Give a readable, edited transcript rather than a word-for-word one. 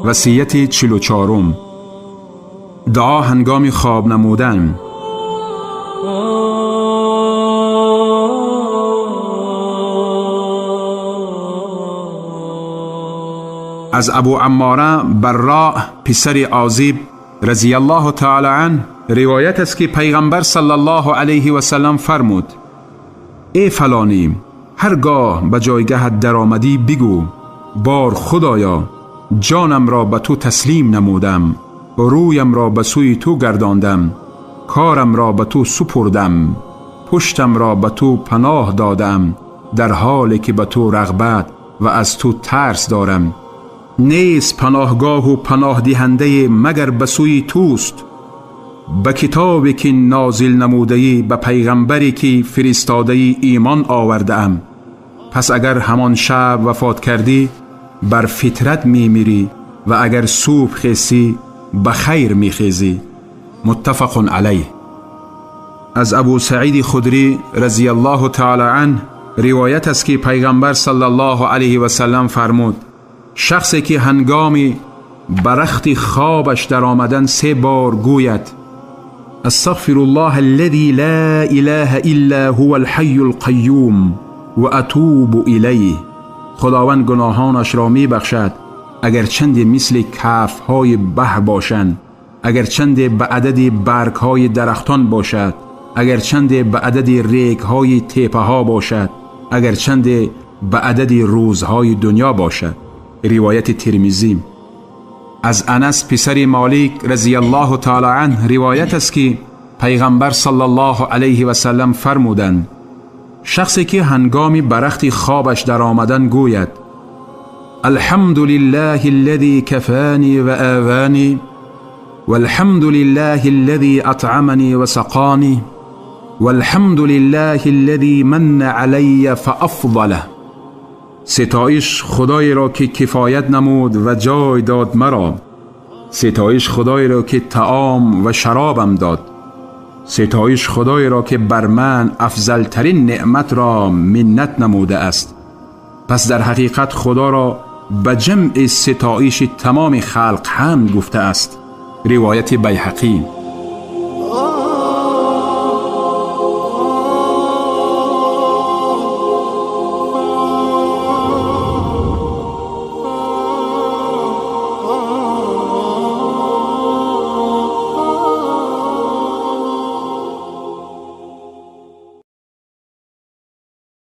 وصیت 44، دعا هنگام خواب نمودن. از ابو عماره براء پسر عازب رضی الله تعالی عنه روایت است که پیغمبر صلی الله علیه و سلم فرمود: ای فلانی، هرگاه به جایگهت درآمدی بگو: بار خدایا، جانم را به تو تسلیم نمودم، رویم را به سوی تو گرداندم، کارم را به تو سپردم، پشتم را به تو پناه دادم، در حالی که به تو رغبت و از تو ترس دارم. نیست پناهگاه و پناه دهنده مگر به سوی توست. به کتابی که نازل نموده‌ای، به پیغمبری که فرستاده‌ای ایمان آورده ام. پس اگر همان شب وفات کردی بر فطرت میمیری و اگر صبح خیزی به خیر میخیزی. متفق علیه. از ابو سعید خدری رضی الله تعالی عنه روایت است که پیغمبر صلی الله علیه و سلم فرمود: شخصی که هنگام برخت خوابش در آمدن 3 بار گوید: استغفر الله الذي لا اله الا هو الحي القیوم و اتوب الیه، خداوند گناهانش را می بخشد اگر چند مثل کف های بحر باشند، اگر چند به عدد برگ های درختان باشد، اگر چند به عدد ریگ های تپه ها باشد، اگر چند به عدد روزهای دنیا باشد. روایت ترمذی. از انس پسر مالک رضی الله تعالی عنه روایت است که پیغمبر صلی الله علیه و سلم فرمودند: شخصی که هنگام برخت خوابش در آمدن گوید: الحمد لله الذي كفاني وآواني والحمد لله الذي أطعمني وسقاني والحمد لله الذي من علي فأفضله. ستایش خدای را که کفایت نمود و جای داد مرا. ستایش خدای را که طعام و شرابم داد. ستایش خدای را که بر من افضلترین نعمت را منت نموده است. پس در حقیقت خدا را به جمع ستایش تمام خلق هم گفته است. روایت بیهقی.